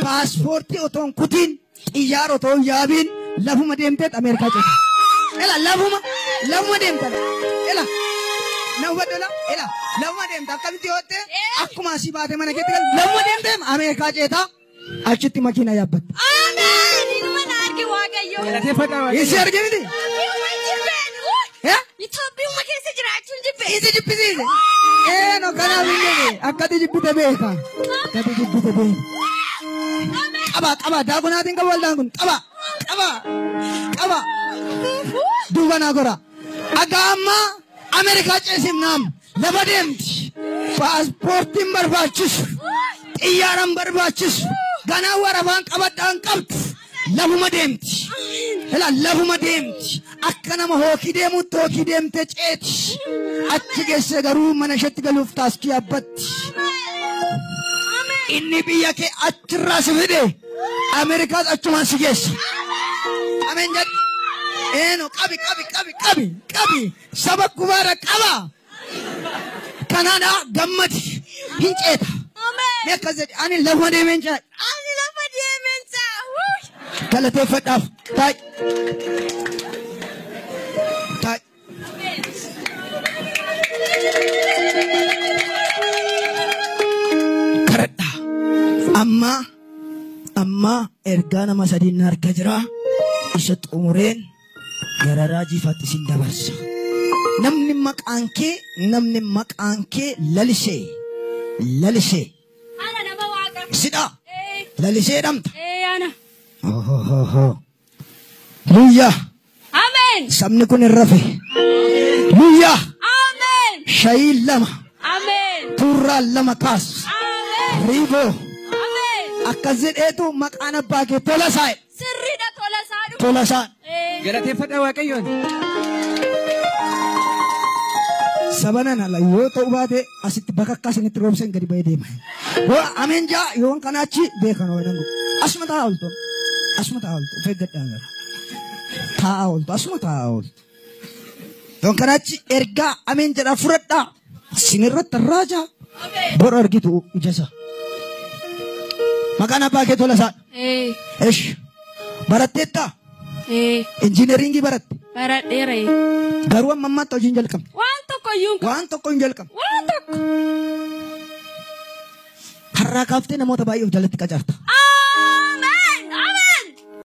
Paaspoortii otoo hin kutiin, xiyyaara otoo hin yaabiin lafuma deemteet Ameerikaa ceeta. Ela lafuma deemta. Ela na hubadhu ela ela lafuma deemta akkamitti yoo ta'e akkuma asii baatee mana keetti galu lafuma deemtee Ameerikaa ceeta achitti makiina yaabbatta. Ameen. Inuma na arge Waaqayyo. Galateeffadhaa Waaqayyoon. Isi arge miti? Itoophiyuma jibbeen. Eh? Itoophiyuma keessa jiraachuun jibbe. Isi jibbisiise. Ee no kanaaf hin jedhe akkati jibbite beeka. Akkati jibbite beeka. Qaba qaba daakunaatiin qaba waldaan kun qaba qaba qaba. Duuba naa gora. Akka amma Ameerikaa ceesifnaam lafa deemti. Paaspoortiin barbaachisu. Xiyyaaraan barbaachisu. Ganaa warafaan qabadhaan qabdu. Lafuma deemti. Ila lafuma deemti. Akka nama hookii deemutti hookii deemtee ceeti. Achi geesse garuu mana isheetti galuuf taaskii yaabbatti. Inni biyya kee achirraa si fide Ameerikaas achumaan si geessa. Ameen jedhi. Eeno qabi qabi qabi qabi qabi saba kubaara qaba. Kanaadha gammadi hin ceeta. Ameen. Mee akkas jedhi ani lafuma deemeen ce'a. Ani lafa deemeen ce'a. Galateeffadhaaf taa'i. Taa'i. Kadhadhaa. Amma amma ergaa nama sadiin na harka jira. Isa xumureen gara raajiifaatti isin dabarsa. Namni maqaan kee lalisee lalisee Ana nama Waaqa. sidha Ee. lalisee dhamta. Ee ana. Luyyaa Ameen. sabni kun hin rafe. Luyyaa Ameen. shayii lama Ameen. tuurraa lama kaas Ameen. riiboo Ameen. akkas jedheetu maqaan abbaa kee Tolasaa jedhe. Sirriidha Tolasaa dhufu. Tolasaa. Ee. Galateeffadhaa Waaqayyoon. Sabanan ala yoo ta'u baate asitti bakka akka isinitti roobsan gadi ba'ee deema. Yoo ameen jaa yoon kana achi beekan oo dangu. Asuma taa'aa ooltu. Asuma taa'aa ooltu. Of eeggadhaa gara. Taa'aa ooltu. Asuma taa'aa ooltu. Yoon kana achi ergaa ameen jedhaa fudhadhaa. Isinirratti raajaa. Bor argitu ija isaa. Maqaan abbaa kee Tolasaa. Ee. Esh. Baratteettaa? Ee. Injiineringii baratte. Baradheera. Garuu amma ammaatti hojii hin jalqabne. Waan tokko iyyuu hin qabu. Waan tokko hin jalqabne. Waan tokko. Har'aa kaaftee namoota baay'ee of jalatti qacarta.